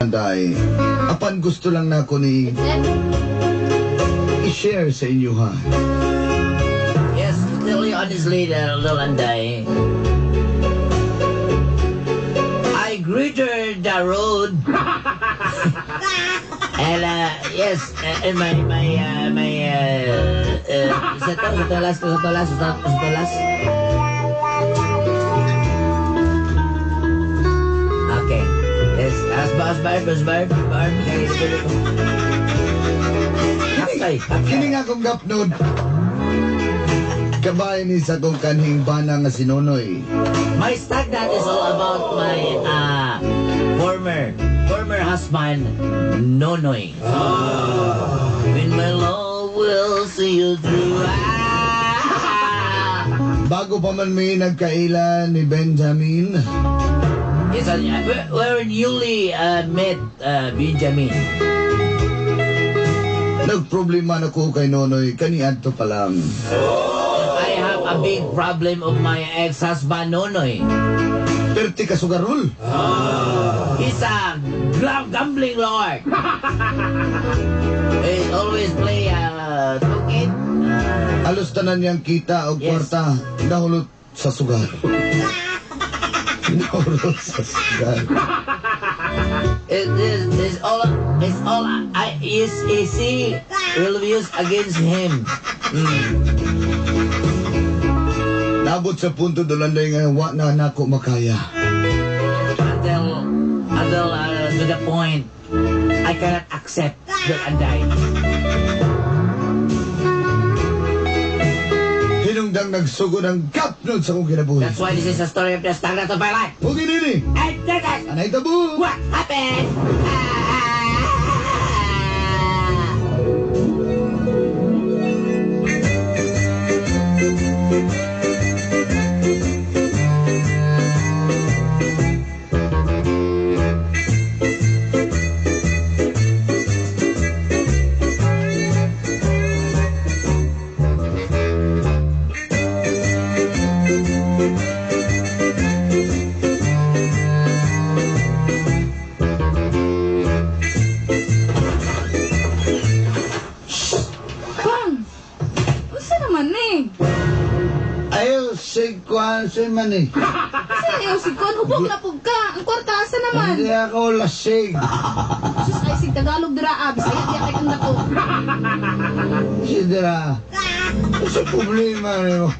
Anday. Apan gusto lang nako ni i-share sa inyo, ha. Yes, to tell you honestly, Little Anday, I greeted the road. And yes, and my my my sa to last sa to last sa to last. Okay. Yes, as as barb as barb barb kay Hapay, hapay. Kini nga akong gapnod. Kabay ni sa akong kanhing bana nga si Nonoy. My stag that is all about my former husband, Nonoy. When my love will see you through. Ah! Bago pa man may nagkailan ni Benjamin, Yes, we're newly met Benjamin. Nagproblema na ko kay Nonoy kaniadto pa lang. I have a big problem of my ex-husband Nonoy. Perti ka sugarol. He's a gambling lord. He always play token. Alos tanan niyang kita og kwarta nahulot sa sugar. Nahulot sa sugar. It is it's all I is easy will be used against him. Nabot sa punto Dolanday nga wa na nako makaya. Until to the point I cannot accept that Anday. Hinungdang nagsugod ang gapnod sa akong kinabuhi. That's why this is the story of the standard of my life. Ug inini, And that is anay tabo. What happened. Ah! Pang! Unsa naman ni? Ayaw, sig kuan si man eh. Kasi ayaw si Kon, hubog na pug ka. Ang kwarta asa naman? Hindi ako lasig. Sus ay sig Tagalog dira ah, Bisaya diya kay kang dako. Sidra. Sa problema nimo.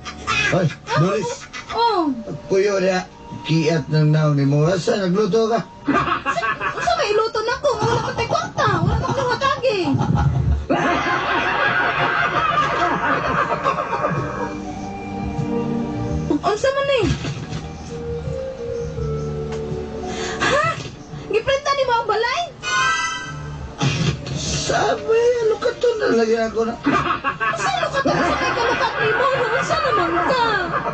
Ay, Doris, Oh, kuyo niya. Kiat ng naon ni mo. Asa, nagluto ka? Unsa may iluto nako? Wala pa tay kwarta. Wala pa ko hatagi. Unsa man ni? Ha? Giprinta nimo ang balay? Sabi, lukaton na lagi ako na. Unsa lukat unsa kay kalukat nimo? Unsa naman ka?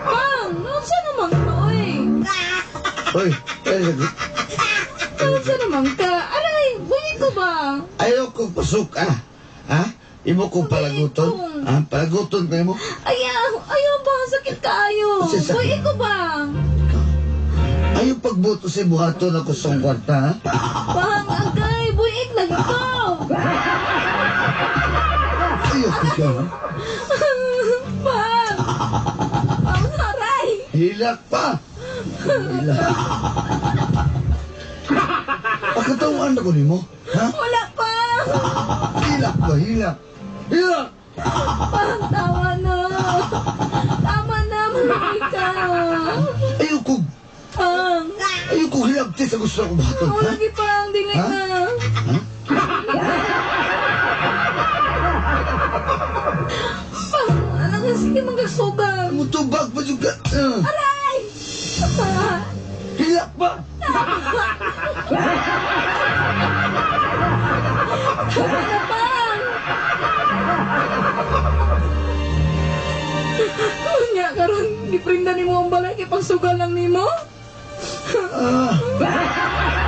Pang, unsa naman ka oy? Uy, ay, Unsa naman ka? Aray, buhi ko ba? Ayaw kong pasok, ah. Ha? Imo kong palaguton? Ha? Palaguton pa mo? Ayaw, ayaw ba? Sakit kaayo. Kasi sakit. Buhi ko ba? Ayaw pagbuto sa buhaton ako sa kwarta, ha? Pang, agay, buhi lagi ko. Ayaw ko siya, ha? Pang, pang, aray. Hilak pa! Hilak. Pagkatawaan ako nimo, ha? Wala pa. Hilak ba? Hilak. Hilak! Pang, tama na. Tama na, maluwi ka. Ayaw ko, Pang, ayaw ko hilabti sa gusto ko buhaton, ako ha? lagi pang, dili Ha? na. Ha? Pang, alam nga, sige magkasugal. Mutubag pa juga. Aray! Hilak pa! Tama na, Pang! Unya, karon giprinda nimo ang balay kay pagsugal lang nimo? Ah,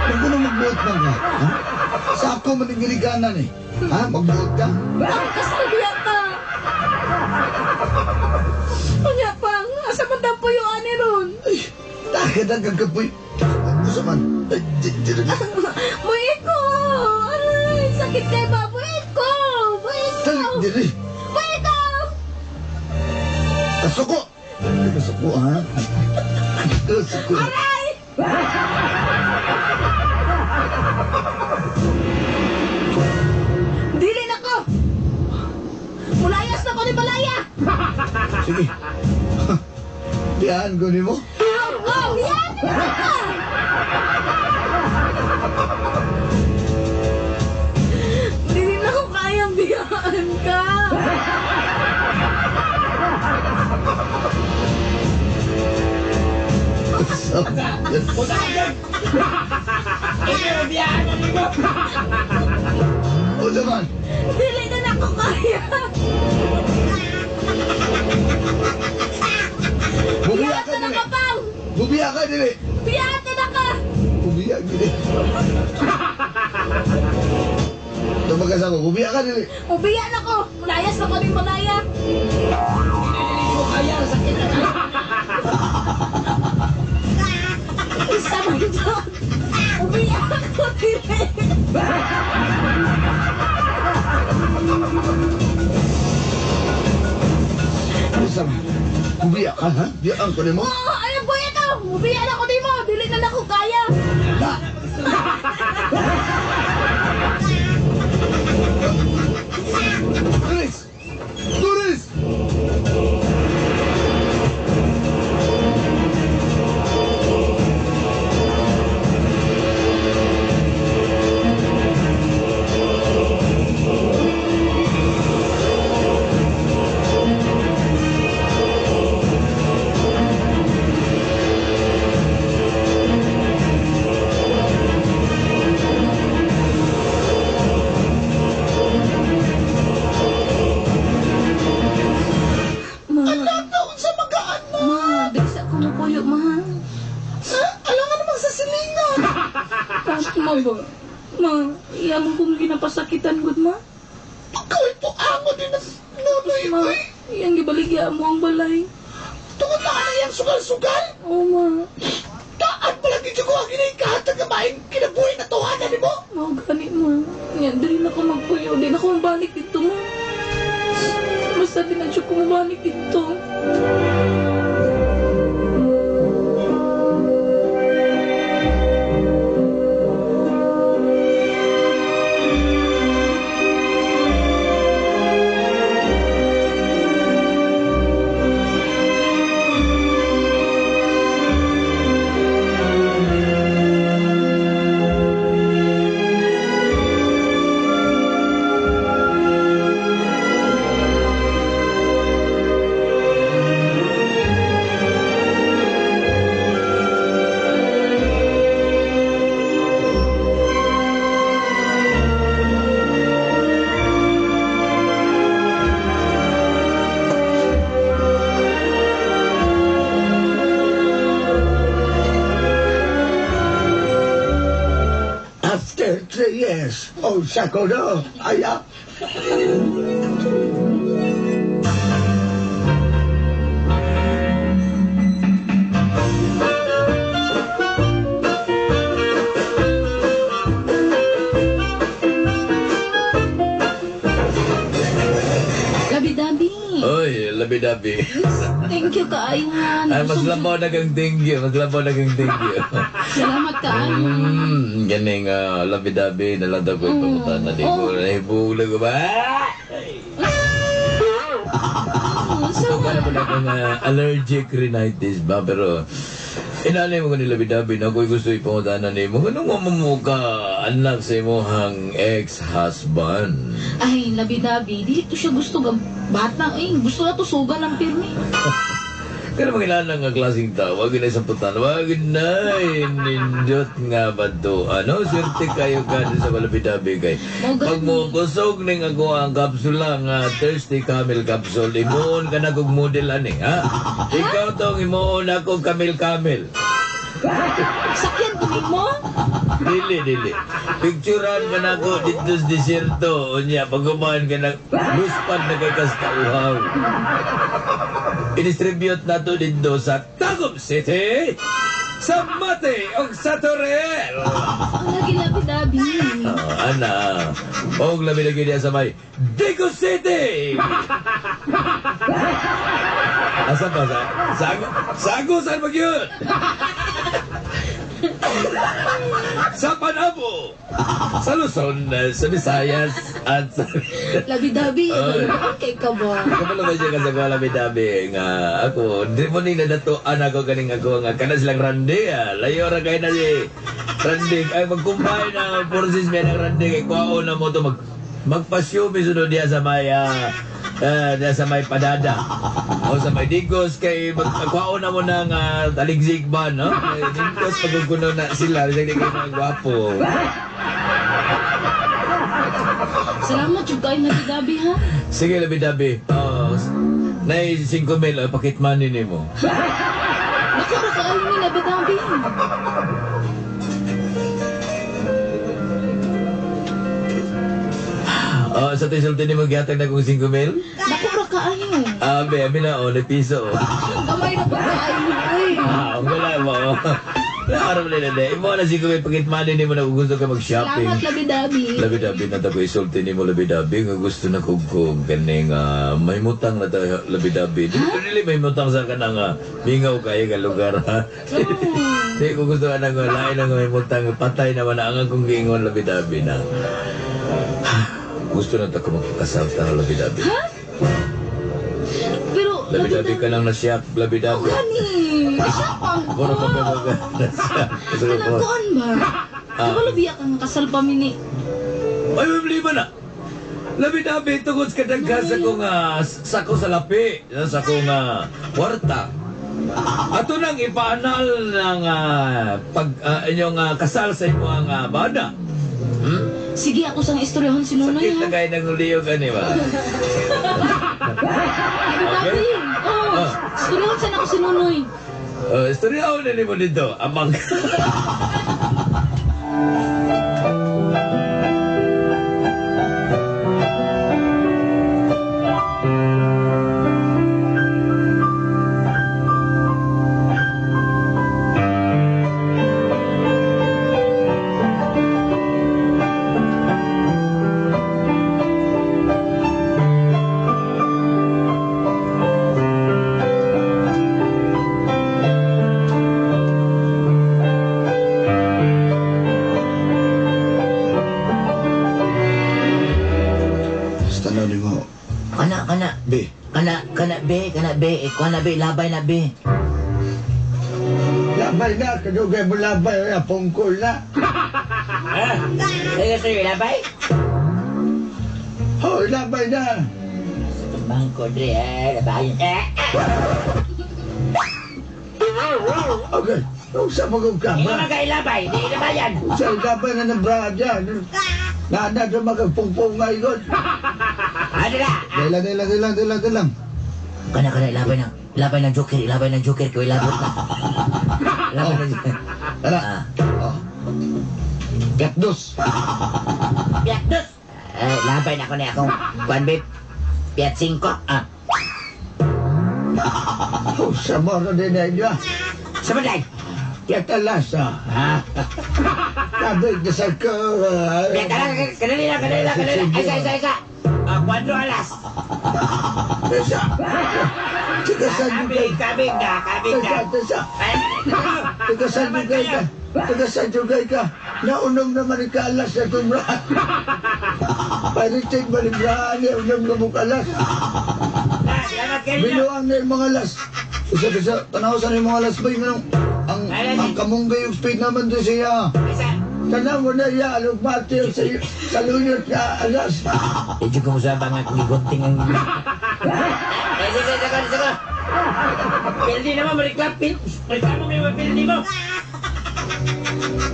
Huwag na magbuot man ka. Ha? Sa ako maningiliganan eh. Ha? Magbuot ka? Tangkas na biya ka! Unya, Pang, asa man tampo yung ani ron? Ay, takad ang kagapoy. Unsa man? Ay, di. Buiko! Aray, sakit kay ba? Buiko! Buiko! Dali, dili. Buiko! Kasuko! Kasuko, ha? Kasuko. Aray! Dili na ko! Mulayas na ko ni Balaya! Sige. Diyan ko nimo. Oh, yan! Dili na ko kayang biyaan ka! Unsa man? Dili na na ko kaya! Bubiya ka Biyaan na dili. ka, Pao! Bubiya ka dili. Biyaan na ka! Bubiya dili. Tumagas ako. Bubiya ka dili. Ubiya na ko! Mulayas na ko ni Malaya! Isa man dyan! Ubiya ko dili! Unsa man? Bubiya ka, ha? Biyaan ko nimo. Oo, ay, buya ka! Ubiya na ko di mo! Dili na na ko kaya! Na! Doris! Doris! Ma, Taon sa magaan ma, di sa ko mapuyo, ma. Alam nga namang sa silingan. Ma ba? Ma, iya mo kong ginapasakitan, gud, ma. Pagkawin po amo din na nunoy Ma, iyang gibaligya mo ang balay. Tungod na ka na iyang sugal-sugal. Oo, ma. Taan pala gid ko ang ginikahatag nga maing kinabuhi na tuhanan nimo. Mao gani, ma. Nga, dili na ko magpuyo. Di na ko mabalik dito, ma. Basta di na siya ko mabalik dito. After 3 years, oh, sako no, aya. Labi-dabi. Oy, labi-dabi. Thank you kaayo nga. Ay, mas labaw na kang thank you. Mas labaw na kang thank you. Salamat kaayo. Ganing labi-dabi, nalanda ko ipamutan na di ko. Nahibulag ko ba? Oh, sama. Wala po na akong allergic rhinitis ba? Pero inanay mo ko ni labi-dabi na ako'y gusto ipamutanan ni mo. Ano nga mo ka anak sa imuhang ex-husband? Ay, labi-dabi. Dili to siya gusto ga bata. Eh, gusto na to sugal ang pirmi. Kaya mga nga klaseng tao, wag na isang putan, wag na nindot nga ba to? Ano, swerte kayo ka sa malabi-dabi kay. Pag mo kusog ning ako ang kapsula nga Thirsty Camel Capsule, imuon ka na kog model ani, ha? Ikaw tong imuon ako Camel Camel. Sakyan ko nimo? Dili, dili. Picturean ka na ako dito sa desierto. Unya, pag ka na, luspad na kay kastauhaw. I-distribute na to dito sa Tagum City, Sa Mate o sa Torel. Ang lagi labi-dabi. Oh, ana. Og labi lagi diya sa may Digo City. Asa pa sa Sago Sago saan ba yun? Sa Panabo, sa Luzon, sa Visayas, at sa... Labi-dabi. Oy. Okay ka ba? Kabalo ba siya kasi ako labi-dabi nga ako, di mo ning nadatuan ako ganing ako nga kana silang rande ah. Layo ra kay na si rande ay magkumbay na forces may ng rande kay kuwaon na mo to magpasyumi sunod diya sa may diya sa may padada o sa may Digos kay magkuwaon na mo ng taligsig ba no? Kay Digos pagkukuno na sila bisag di kayo mga gwapo. Salamat jud kayo labi-dabi ha. Sige labi-dabi. Oh, nay 5 mil pocket money nimo. Naku, ra kaayo ni labi-dabi. Oh, sa tisulti nimo gihatag na kong 5 mil? Naku, ra kaayo. Ah, be, abi na oh, nagpiso. Oh. Gamay na pa kaayo oy. Ah, wala mo. Wala ka naman nila. Imo na 5 mil pocket money nimo na kung gusto ka mag-shopping. Salamat labi-dabi. Labi-dabi na ta ko isulti nimo labi-dabi nga gusto na kog kog ganing may mutang na tayo labi-dabi. Dili ko dili may mutang sa kanang mingaw kayo nga lugar ha. Di ko gusto ka nang lain ang may mutang patay naman ang akong giingon labi-dabi na. Gusto na ta ko magpakasal ta labi-dabi. Ha? Pero Labi-dabi ka lang nasiyak, labi-dabi. Oh, gani. Siya pa. Mura pa ba ba nasiyak? Gusto ko Kanang po. kuan ba? Kabalo biya ka nga kasal pa mi ni. Ay, may problema na. Labi-dabi tungod sa kadaghan sa kong sako sa lapi, sa kong kwarta. Ato nang ipaanal ng pag inyong kasal sa imong bana. Sige, ako sang istoryahon si Nonoy Sakit na ha. kayo ng uliyo gani ba? Labi-dabi. Oh, istoryahon sa nako si Nonoy. Istoryahon na nimo dito, amang. Tanaw ni mo. Kana, kana. B. Kana, kana, be, kana, be. Eh, kuha na, be, labay na, be. Labay na, kadugay mo labay, ay, pungkol na. Ah, sige, sir, labay? Hoy, labay na. Bangko, dre, eh, labay. Eh, Okay, unsa mo kong Hindi kama? mo magkailabay, di labayan. Unsa labay na ng brada? Nana sa magpungpong ngayon. Ano na? Dailan, dailan, dailan, dailan, dailan. Kana, kana, ilabay ng, ilabay ng joker, ilabay ng joker, kaya ilabot na. Ilabay ng joker. Tara. Ah. Oh. Piat dos. Piat dos. Eh, labay na ako na akong kuan, babe. Piat 5. Ah. Oh, sa mo na din na inyo. Sa balay. Piat alas, ah. Ha? Sabi, dasal ko. Piat alas, kanalila, kanalila, kanalila. Isa, isa, isa. Ah, 4 alas. Isa. Tiga sa Kabig, kabig na, kabig na. Teka, teka. Ay, Tiga sa jugay ka. Tiga sa jugay ka. Naunom naman ikalas na tumra. Paritig ba ni Brahani, unom na mong alas. Salamat kayo. Binuang na yung mga alas. Isa, isa, tanaw sa yung mga alas ba yung ang kamunggay yung speed naman doon siya. Isa. Tanaw mo na iya, alugmati sa, sa luyot na alas. Medyo kumusta ba nga kung igunting ang... Eh, sige, sige, sige. Pildi naman, mariklam. Reklamo mo yung pildi mo.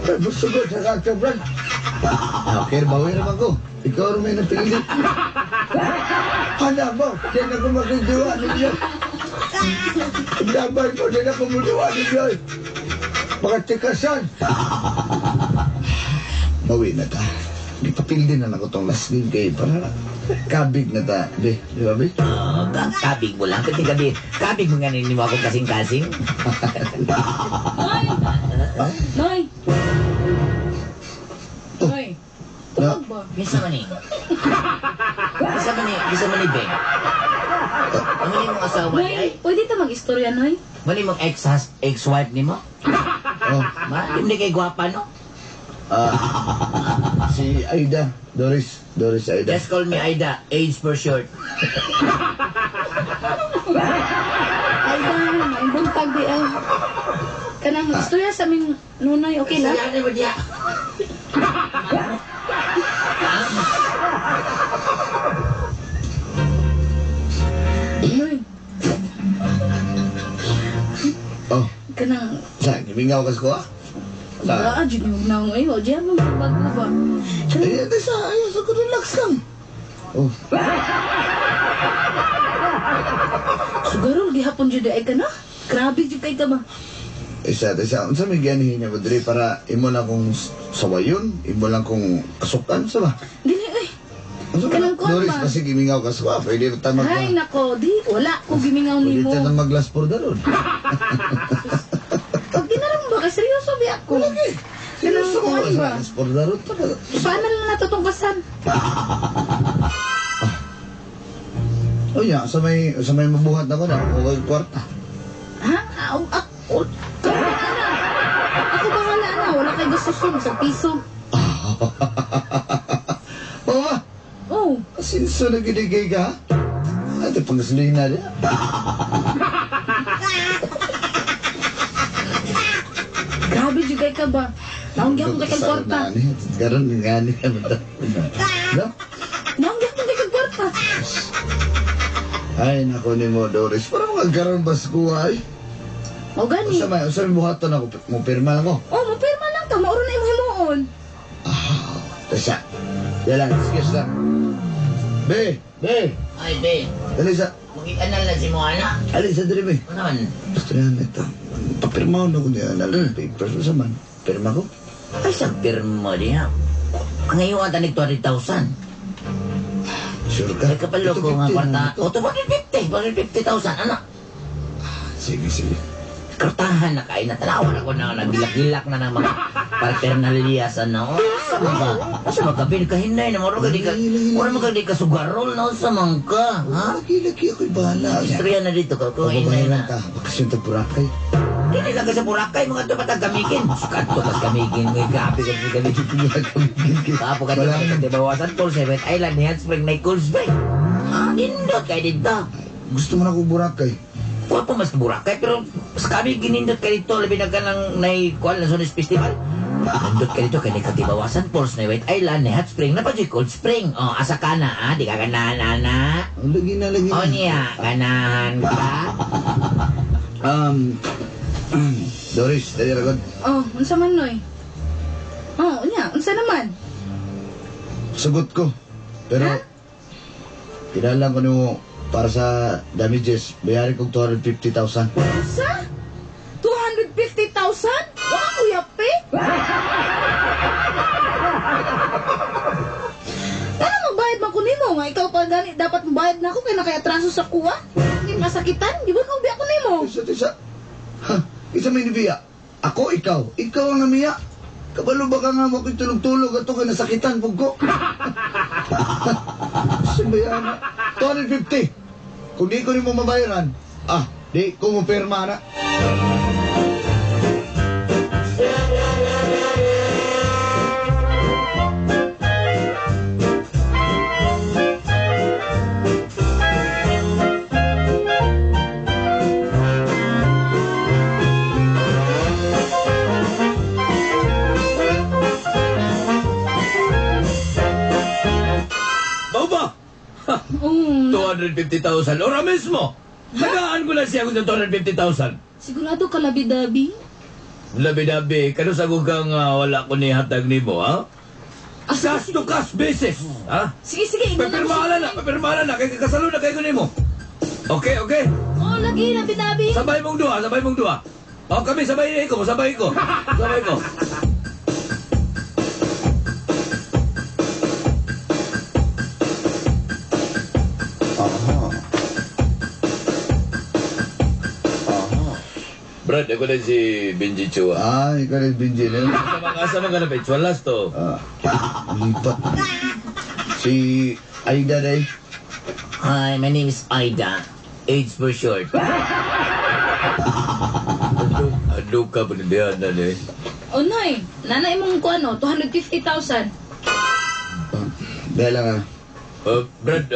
Ay, busugod sa kakabran. Okay, bawi naman ko. Ikaw rin may napili. Hana mo, di na ko makidiwa ninyo. Laban ko, di na ko mudiwa ninyo. Mga tikasan. Bawi na ta. Gipapildi na lang ko tong last game kay para kabig na ta. Be, di ba be? Oh, kabig mo lang. Kasi gabi, kabig mo nga ninyo akong kasing-kasing. Noy! Noy! Noy! Tawag ba? Bisa man eh. Bisa man eh, bisa man eh, Beng. Ano ni mong asawa ni Noy, ay? pwede ta mag-istorya, Noy? Mali mong ex-wife ni mo? Oh, Ma, hindi kay gwapa, no? si Aida. Doris. Doris Aida. Just call me Aida, age for short. Ay ba, may buntag di ay. Kanang mag-istorya sa aming Nonoy, okay lang? Istorya mo diya. Noy, Oh, kanang sa gimingaw kas ko ah. Sa. Wala, dyan yung naong ay, o diyan mo magbago ba? Ay, di sa ayaw sa ko relax lang. Oh, Sugarol, gihapon dyan ay ka na? Grabe dyan kay ka ba? isa isa unsa may gianihin niya mo diri para imo lang kong sawayon, imo lang kong kasukan sa ba? Dili ay. Unsa man? Kanang kuwan Doris, ba? basig gimingaw ka sa pwede ta mag Ay, nako, di, wala ko gimingaw Pwede nimo. ta na maglas por daron. Pag ginaram ba, kay seryoso bi ako. Lagi. Seryoso ko Kanang kuwan ba? sa las por daron ta ba? Paano na nato tong kasan? Oh ya, sa may mabuhat na ko na ako kay kwarta. Ha? Ako, ako, ikaw bahala. Ako bahala na, wala kay gusto sa piso. Mama, Oh, asinso na ginigay ka? Ate panggasolina niya. grabe jud kay ka ba? Naong gyapon kay kag kwarta. Karon ngani ka ba? No? Naong gyapon kay kag kwarta. Ay nako ni mo Doris, para mga garon bas ko ay. O gani. Unsa may buhaton ako, mo pirma lang ko. Oh, mapirma lang ka, mauro na imong himuon. Tasa. Yan lang, excuse lang. Be, be, Ay, Beng, dali sa, magianal na si mo, ana. ali sa diri be. Ano man? Gusto na ito. Papirma ko niya, na papers sa man. Pirma ko. Ay, sa pirma diya. Ngayon ang tanig 20,000. Sure ka? Ay, kapalo ko nga 250 kwarta. na ito. O, 250, 250,000, ano? Sige, sige. Kartahan na kayo. Natanawan ako na nagilak-gilak na ng mga paraphernalia sa no. Sa mga, sa mga pinakahinay na moro ka di ka, moro ka di ka sugarol no sa mga ka, ha? Lagi, lagi ako'y bahala. Istorya na dito ka, kung hinay Pababayaran na. ta. Bakasyon ta Boracay. Dili lang ka sa Boracay, mga ito patag gamikin. Sukat to pas gamikin, may grabe ka sa gamikin. Tapo ka Wala. dito, di bawasan Paul, Seven Island, ni Hot Spring, na Cold Spring. Ah, nindot kay dito. Gusto mo na akong Boracay. Kuha pa mas Boracay, pero sa kami ginindot ka dito, labi na ka ng nay, kuan, Lanzones Festival. Nindot ka dito, kay Katibawasan Falls, na White Island, na Hot Spring, na pa Cold Spring. Oh, asa ka na, ah, di ka ganahan, ana. Oh, lagi na, lagi na. O niya, ganahan ka. Doris, dali ra gud. Oh, unsa man Noy? Oh, unya, unsa naman? Sagot ko. Pero, Ha? kinahanglan ko nimo para sa damages, bayarin kong 250,000. Unsa? 250,000? Wala ko yape. Ano magbayad man ko nimo nga ikaw pa gani dapat mabayad na ako kay nakay-atraso sa kuha. Hindi masakitan, di ba ka ubi ako nimo? Isa, isa. Ha? Isa may nibiya. Ako, ikaw. Ikaw ang namiya. Kabalo ba ka nga mo ako'y tulog-tulog at ka nasakitan, pugko? Sabayan na. 250. Kung di ko nimo mabayaran, di ko mo pirma na. Mao ba? Oh, 250,000. Ora mismo. Tagaan ko na siya kung 250,000. sigurado ka labi-dabi? Labi-labi, kano sa kang wala ko ni hatag nimo, ha? Ah, Cash to cash basis, ha? Sige, sige, ingon ako Papirmahan na, papirmahan na, kay kasalo na kay ko nimo. Okay, okay. Oh, lagi labi-dabi. Sabay mong duha, sabay mong duha. O kami, sabay ko, sabay ko. Sabay ko. Brad, ako na si Benji Chua. Ah, ikaw na Benji. No? Asa man ka na, Pechualas to. Ah, lipat. Si Aida day. Hi, my name is Aida. AIDS for short. Ano ka pa niyan na eh? O Noy, nanay mong ko ano, 250,000. Dahil lang ah. Brad,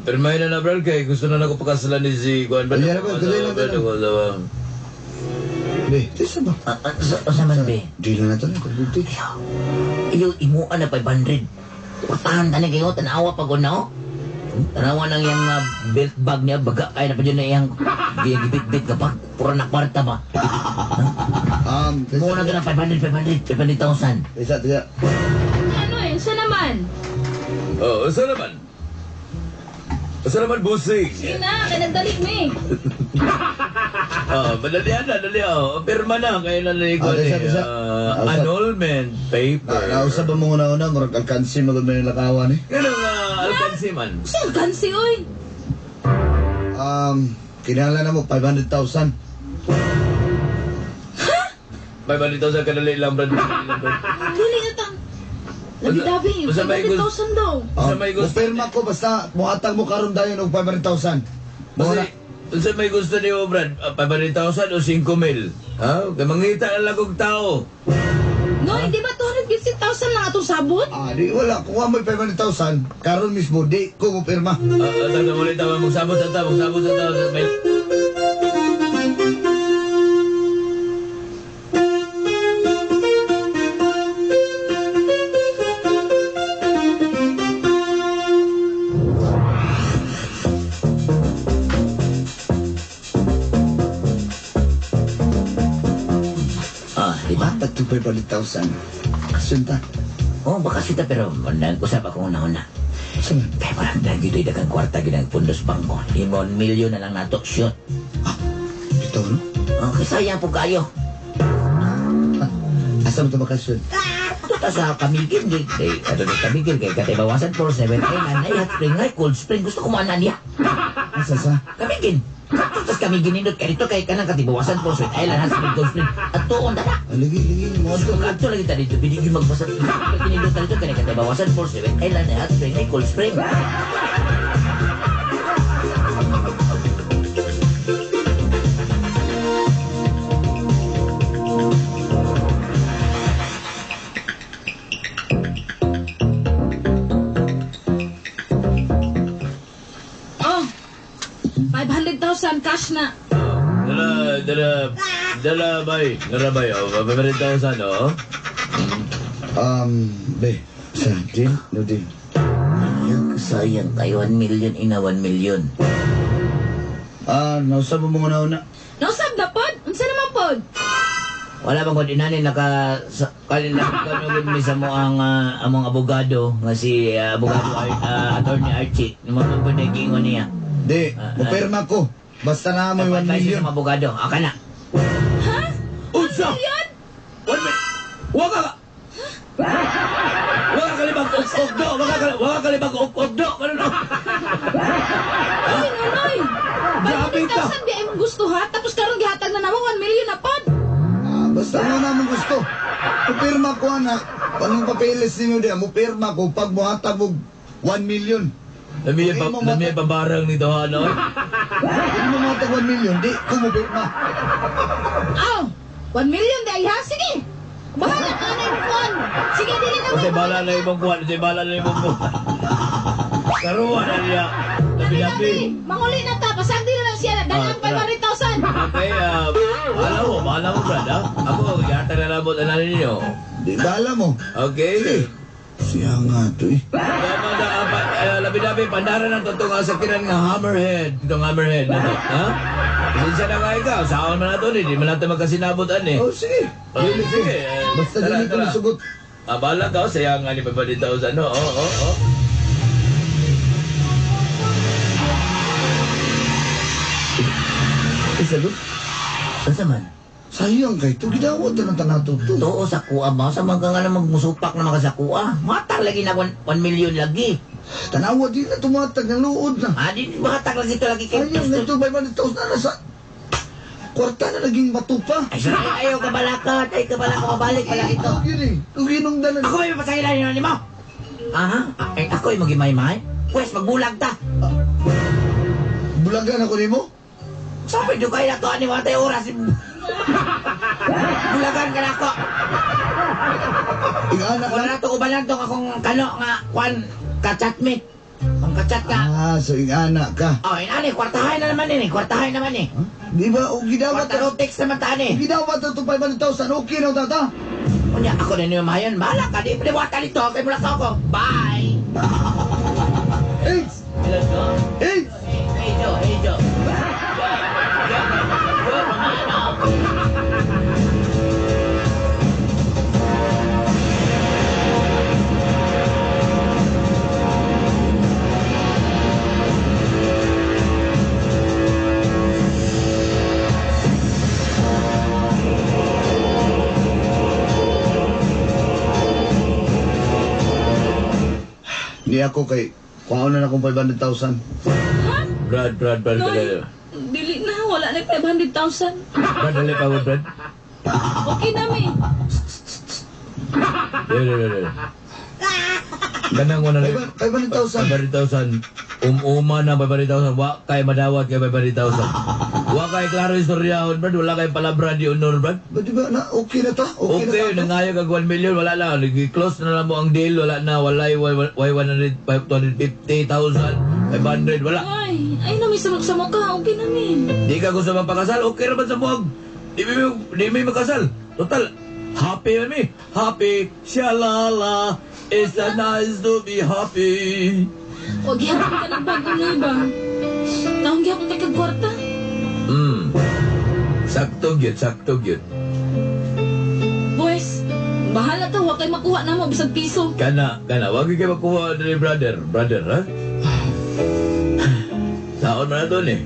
pirmahin na na Brad kay gusto na ako pakasalan ni si Juan. Brad, Ayan na, Brad, dali lang, dali lang. Be, tisa ba? Sa man, be? Di na natin, 250. Iyo, imuan na 500. Portahan tani kayo, tanawa pag una, oh. Tanawa nang iyang belt bag niya, baga kaya na pa dyan na iyang gibit-bit ka pa. Pura na kwarta ba? Muna na 500, 500, 500,000. Tisa, tisa. Ano eh, siya naman. Oh, usa naman. Usa naman, busing. Sige na, kaya nagdalik mo eh. Ah, madalian na, dali oh. Pirma na, kaya na ni Ah, Juan tisa, eh. tisa. Annulment paper. Nausap ba mo una-una, murag alkansi magod may lakawan eh. Ganun nga, alkansi man. Siya, gansi, oy. Kinahanglan na mo, 500,000. 500,000 kadali lang, Brad. Dali lang, Brad. Dili na tang. Labi-labi, Basta may 500,000 daw. Sa may gusto- Mupirma ko, basta muhatag mo karon dayon og 500,000. Muna. Kasi, unsa may gusto niyo, Brad? 500,000 o 5,000? Ha? Kaya mangita na lang og tao. Noy, di ba 250,000 lang atong sabot? Ah, di wala. Kung mo 500,000, karon mismo, di ko mupirma. Tama ulit, tama. Magsabot sa tao, magsabot sa tao. May... Ah, di ba? Matag to 500,000. Kasunta. Oh, baka sita pero nag-usap ako una-una. Saan? Kaya parang dahil dito'y dagang kwarta ginang pundos bangko. 5 milyon na lang nato, shoot. Ito, no? Okay, sayang po kayo. Ah, asa mo ito bakasyon? Tuta sa Camiguin, di. Eh, ato ni Camiguin, kay Katibawasan 4, 7, 9, ay, hot spring, ay, cold spring. Gusto ko maana niya. Asa sa? Camiguin. Kato tas Camiguin nindot kay dito kay kanang Katibawasan 4, 7, Island, hot spring, cold spring. At tuon na. Ah, lagi, lagi. Mga Gusto ko adto lagi ta dito, pwede yung magbasa. Kinindot ta dito kay Katibawasan 4, 7, Island, ay, hot spring, ay, cold spring. Oh, 500,000 cash na. Dala, dala, dala, bay. Dala, bay. Oh, 500,000, oh. Be, sa deal? No deal. Ayun, sayang kayo, 1 million ina, 1 million. Ah, nausap mo muna una. Nausab na pod? Unsa naman pod? Wala bang kung inani naka sa, kalin na kanugod mi sa mo ang among abogado nga si abogado Attorney Archie. Mo man po nagingon niya. Di, mupirma ko. Basta na mo 1 Advice million. sa mga abogado. Aka na. Ha? Unsa? Million? 1 million. Waka ka. Waka kalibag ok do. Waka kalibag ok do. Ano no? Ay, nonoy. Grabe ka. 500,000 di ay mong gusto ha? Tapos karon gihatag na namo 1 million na pod. Ah, basta mo na mo gusto. Mupirma ko, anak. Anong papeles ninyo di? Mupirma ko pag muhatag og 1 million. Lamiya pa, Okay, mo lamiya pa barang nito, ano? Hindi mo muhatag 1 million, di ko mupirma. Aw, 1 million di ay ha? Sige. Bahala ka na yung phone. Sige, dili na Kasi bala na ibang kuwan, kasi bala na ibang kuwan. Karuan na niya. Labi-labi. Labi-labi. Manguli na ta. Pasagdi na lang siya. Dala ang Ah, tara. 500,000. Okay, bahala mo, Brad, ha? Ako, yata na lang mo, tanan ninyo. Di, bahala mo. Okay? Siya nga to eh. Tama na, labi-labi, pandara na to itong sakinan nga hammerhead. Itong hammerhead na to, ha? Pasensya na nga ikaw, saan man na to, hindi man natin magkasinabutan eh. Oh, sige. Oh, sige. Basta Tara, dili ko tara. nasugot. Ah, bahala ka, oh, saya nga ni 500,000, no? Oo, oo, oo. Eh, sagot. Unsa man? Sayang kay to gidawat na ng tanato to. Too sa kuha ba? Sa mga nga namang musupak na mga sa kuha. Matag lagi na 1 million lagi. Tanawa di na tumatag ng luod na. Ah, di matag lagi to lagi kay Sayang ito 500,000 na nasa. Kwarta na naging matupa. Ay, sorry, ayaw ka balakat. Ay, ka balaka, mabalik pala ito. Ikaw yun eh. Kung ginungdanan. Ako may mapasahilan yun mo. Aha, ay, ako ay magimay-may. Pwes, magbulag ta. Bulagan ako nimo? Sabi, dugay na to, ani mga tayo oras. Bulagan ka na ako. Ingana Wala ka? na to, ubalan tong akong kano nga, kwan, kachatmate. Ang kachat nga. Ah, so ingana ka. Oh, inani, kwartahay na naman ini, kwartahay naman eh. Huh? Di ba, o gidawat Kwarta rotex naman taan eh. Gidawat na itong 500,000, okay na tata. Unya, ako na niyo mayon. Bahala ka, di piniwata dito. Kay mula sa ako. Bye! AIDS! Hello, Joe. AIDS! Hey, Joe. Hey, Joe. Joe, Joe, Romano. Ni ako kay, kuhaon na akong 500,000. Ha? Brad, Brad, Brad, Noy, dali. dili na. Wala na 500,000. Brad, dali pa, Brad. Okay na, mi. Dali, dali, dali. Kanang wala na. 500,000. 500,000. Umuma na 500,000. Wa kay madawat kay 500,000. Wa kay klaro istoryahon, Brad. Wala kay palabra di honor, Brad. Ba, di ba na, okay na ta? Okay, Okay, na ta? nangayo kag 1 million, wala na. Nag-close na lang mo ang deal, wala na. Walay, way 100, 250,000, 500, wala. Ay, ay na, mi. Samok-samok ka. Okay na, mi. Di ka gusto magpakasal, okay raman sa buwag. Di mi makasal. Total, happy man mi. Happy, shalala. It's a nice to be happy. Huwag gihapon ka ng bago na ba? Naong gihapon ka kag kwarta. Sakto gyud, sakto gyud. Boys, bahala ta. Huwag kay makuha na mo bisag piso. Kana, kana, wag gyud kay makuha diri brother, brother, ha? Saon man na to ni.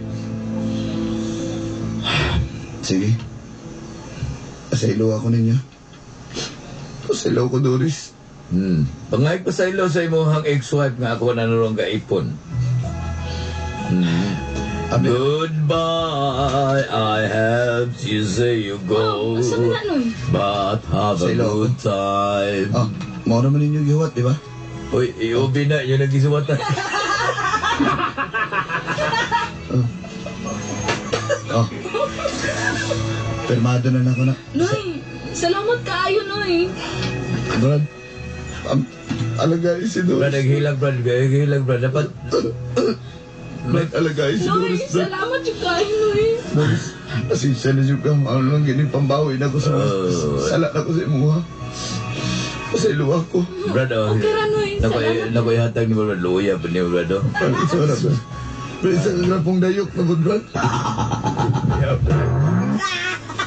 Sige. Pasaylo ako ninyo. Pasaylo ko, Doris. Pangayag pa sa ilo sa imuhang ex-wife nga ako na nurong kaipon. Abi. Goodbye, I have to say you go. Oh, asa man na, Noy? But have a Sa ilo good time. Ah, mao naman ninyo gihuwat, di ba? Uy, iubi na, yun ang gisuwatan. Oh. Pirmado na na ako na. Noy, salamat kaayo, Noy. Brad, alagay si Brad, Doris. naghilag, Brad. Naghilag, Brad. Dapat, Brad, alagay si Noy, Doris. Brad. salamat yung kaayo, Noy. Doris, pasensya na siya ka. Ano lang gini, pambawi na ako sa sala na ko sa imuha. Pasaylo ako. Brad, oh. Okay ra, Noy. Nako, Salamat. nako, ihatag ni Brad. Luya pa ni Brad, oh. Brad, isa na, Brad. Brad, isa ka pong dayok na po, Brad.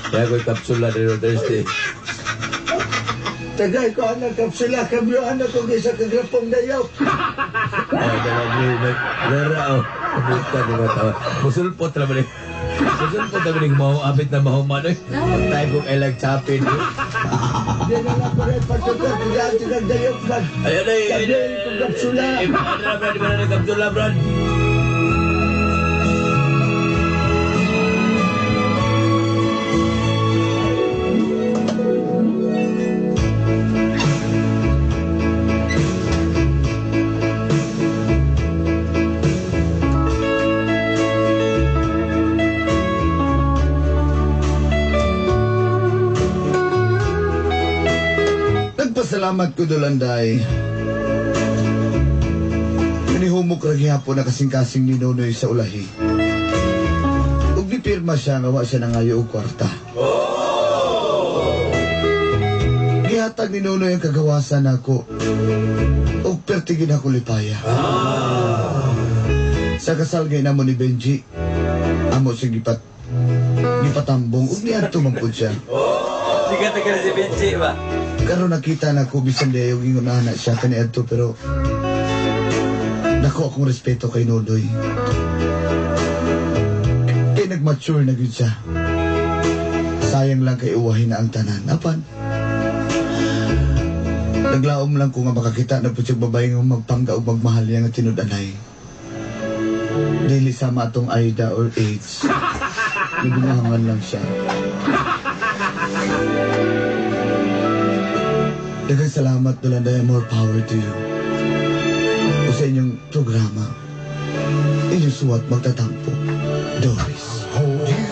Kaya ko'y kapsula ni Thursday. Tagay ko anak kapsula, kabyo anak ko isa ka grapong dayok. Oh, dala ni Rara, oh. Buta ni mata. Musulpot ra ba ni? Musulpot ra ba ni mahuapit na mahuman, oy. Tayo kong I like chapin. Di na lang ko rin pagtutok, dati kag dayok, Brad. Ayun ay, ayun ay. Kabyo kapsula. Iba na, Brad. Iba na kapsula, Brad. Nagpasalamat ko Dolanday. Minihumok ra gihapon na kasing-kasing ni Nonoy sa ulahi. Ug gipirma siya nga wa siya nangayo og kwarta. Gihatag ni Nonoy ang kagawasan nako. Ug pertigin ako lipaya. Sa kasal gay namo ni Benji, amo siya gipatambong ug niadto man pud siya. Sikat ka na si Benji ba? Karon nakita na ko bisan di ayaw ingon na siya kaniadto pero nako akong respeto kay Nonoy. Kay nag-mature na gyud siya. Sayang lang kay uwahin na ang tanan. Apan, naglaom lang ko nga makakita na po siya babae nga magpangga o magmahal niya nga tinud-anay. Dili sama atong AIDA or AIDS. Nabinuhangan lang siya. Daghang salamat, Dulanday. More power to you. O sa inyong programa. Inyong suwat magtatampo. Doris. Hold you.